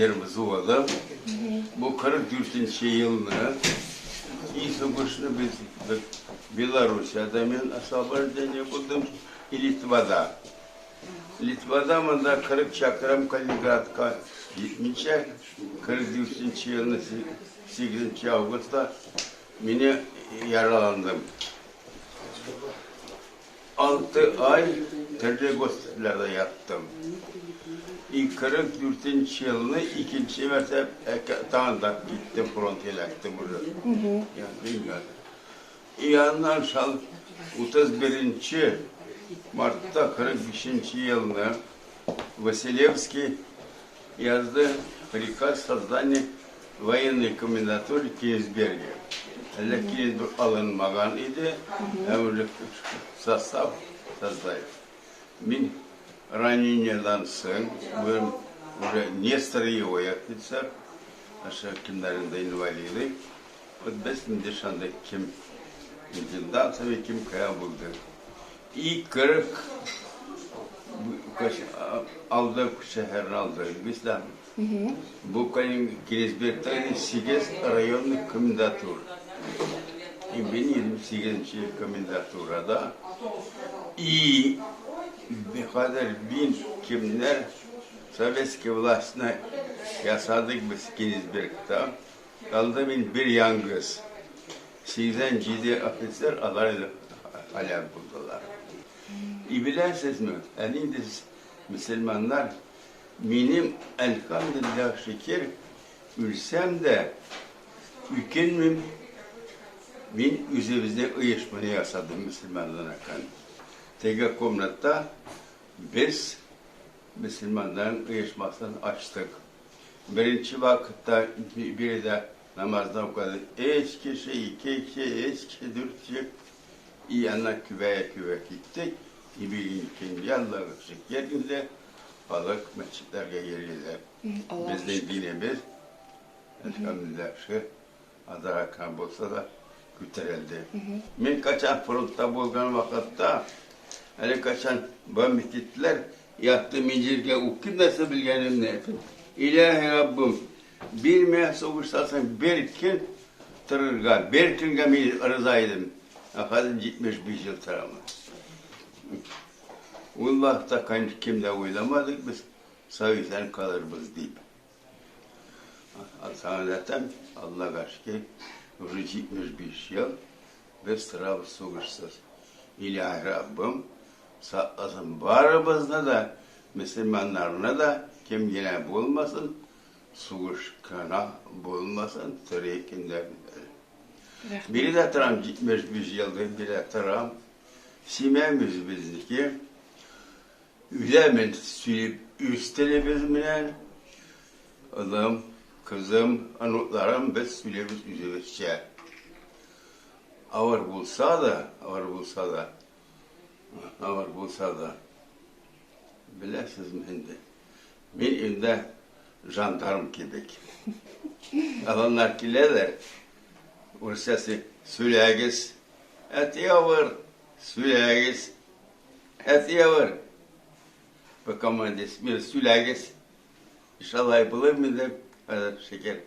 Командир взвода. Бу 44 нче елны и сугышны без Белоруссиядә мин освобождение булдым и Литвада. Литвада монда 40 чакрым Калининградка җитмичә 44 нче елны 8 августта мине яраландым. 6 ай төрле госпитальләрдә яттым. И 44 нче елны икенче мәртәбә тагын да киттем, фронт эләктем уже. И аннан шал 31 мартта 45 нче елны Василевский язды приказ создания военной комендатуры Кенигсберге. Әллә Кенигсберг алынмаган иде, ә уже состав создали. Мин ранениедан соң, бүген уже не строевой офицер, аша кемнәрендә инвалиды. Вот без инде шунда кем интендантами, кем кая булды. И 40 алды шәһәрне алды. Бисләм. Бу Кенигсбергта 8 районный комендатур. И мин 28 комендатурада. И хәзер мин кемнәр советский властьны ясадык без Кенигсбергта. Калды мин бер яңгыз. 87 офицер алар инде һәлак булдылар. И беләсезме, ә нинди мөселманнар, минем, әлхәмдүлилләһ шөкер, үлсәм дә үкенмим, мин үзебезнең оешманы ясадым мөселманнарныкын. Теге комнатта без мөселманнарның оешмасын ачтык. Беренче вакытта биредә намазны укыды өч кеше, ике кеше, өч кеше, дүрт кеше. И аннан күбәя-күбәя киттек. И бүгенге көндә, Аллага шөкер инде, халык мәчетләргә йөриләр. Безнең динебез, әлхәмдүлилләһ, шөкер, азрак кына булса да күтәрелде. Мин качан фронтта булган вакытта, әле качан бомбить иттеләр, Яттым мин җиргә, үккем нәрсә белгәнемне. Илаһи Раббым, бирмә сугыштан соң бер көн торырга, бер көнгә мин риза идем. Ә хәзер 75 ел торам. Ул вакытта, конечно, кем дә уйламадык без Союздан калырбыз дип. Саңа әйтәм, Аллага шөкер, уже 75 ел без торабыз сугышсыз. Илаһи Раббым, сакласын барыбызны да, мөселманнарны да, кем генә булмасын, сугыш кына булмасын, тере көндә. Биредә торам 75 елдыр биредә торам. Семьям үзебезнеке. Үләмен сөеп үз телебез белән. Улым, кызым, оныкларым без сөйләбез үзебезчә. Авыр булса да, авыр булса да, авыр булса да, беләсезме инде, мин инде жандарм кебек. Аланнар киләләр, урысчасы сөйләгез, әти авыр, сөйләгез. Әти авыр. По команде смерть сөйләгез. Шалай булырмы дип, хәзер шөкер.